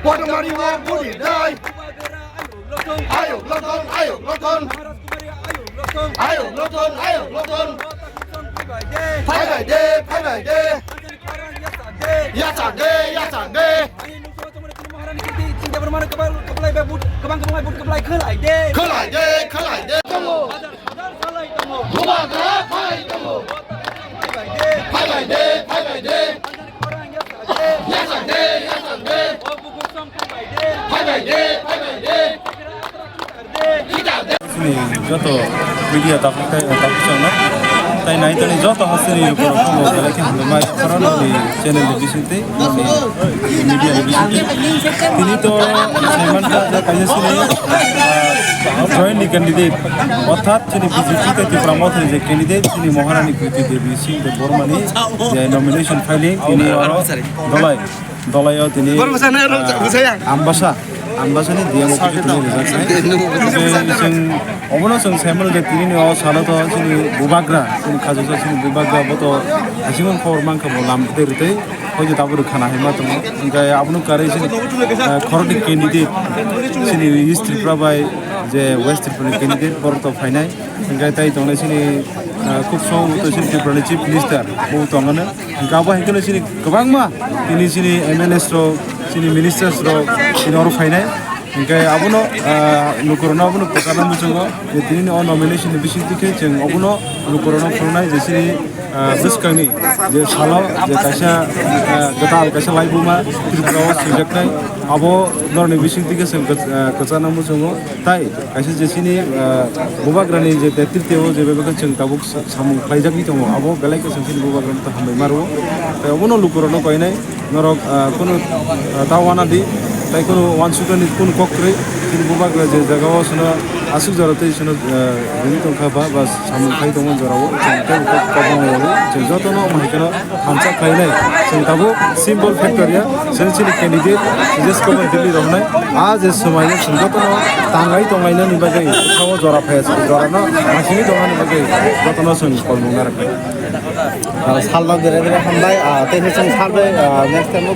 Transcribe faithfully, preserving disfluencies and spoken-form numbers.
Kotomari o budi dai. Ayuk loton, ayuk loton. Ayuk loton, ayuk loton. Phaibai de, phaibai de. Yachak de, yachak de. Khwlai de, khwlai de. Bubagra phai tongo. Phaibai de, phaibai de. Yachak de, yachak de. Phaibai de, phaibai de. Chini joto media takhuk tai, takhuk chwngno tai nai toni joto hasteni borok tongo, belai khe hambai ma khorang ni channel ni bisingtwi, ni media ni bisingtwi. Tini to saiman kha je kaisa chini, ah, joint ni candidate, orthat chini B J P tei Tipra Motha ni je candidate chini Maharani Kriti Devi Singh Debbarma ni je nomination filing, tini oro dolai. Dolai o tini, ah, Ambasa, Ambasa ni D M office o tini rijak sai. Tei chwng obono chwng sai mano je tini ni o salo to chini Bubagra, chini Khajasa chini Bubagra bo to hasing khobor mankha bo lam tei rwtwi hoi je tabuk khana hai ma tongo. Hingkhe abono karwi chini, ah, khoroknwi candidate chini East Tripura bai je West Tripura ni candidate borok to phainai. Hingkhe tai tongnai chini, ah, khub song to chini Tripura ni Chief Minister bo tongmano. Hingkhe abo hai kheno chini kwbangma tini chini M L As rok, chini ministers rok chini oro phainai. Hingkhe abono, ah, lukurokno abono kwchangma muchungo je tini o nomination ni bisingtwi khe chwng obono lukurokno phunuknai je chini, ah, bwskangni je salo je kaisa, ah, kwtal kaisa laibuma Tripura o swijaknai abo norokni bisingtwi khe chwng kwch-, ah, kwchangma muchungo. Tai kaisa je chini, ah, Bubagrani je netrito je bebakhe chwng tabuk sa-, samung khlaijakgwi tongo, abo belai khe chwng chini Bubagrano hambai ma rwo. Tai obono lukurokno koinai norok, ah, kunu, ah, ta wana di, tai kunu wansuknani kunu kok kwrwi, chini Bubagra je jagao sono aswk jora tei sono, ah, rini tongkha ba, ba samung khai tongmani jorao chwng tei kok, kok banglaio. Chwng jotono omo hai kheno thansa khlainai. Chwng tabuk symbol factor ya, chwng chini candidate Tejas Kumar Delhi rok hnai. A je swmai no chwng jotono tanglai tonglainani bagwi bwskango jora phaiya, chwng jorano masingwi tongnani bagwi jotono chwng kolmung narwknai. Ah, salno bere bere hambai, ah, tei se chwng salbai, ah, next time o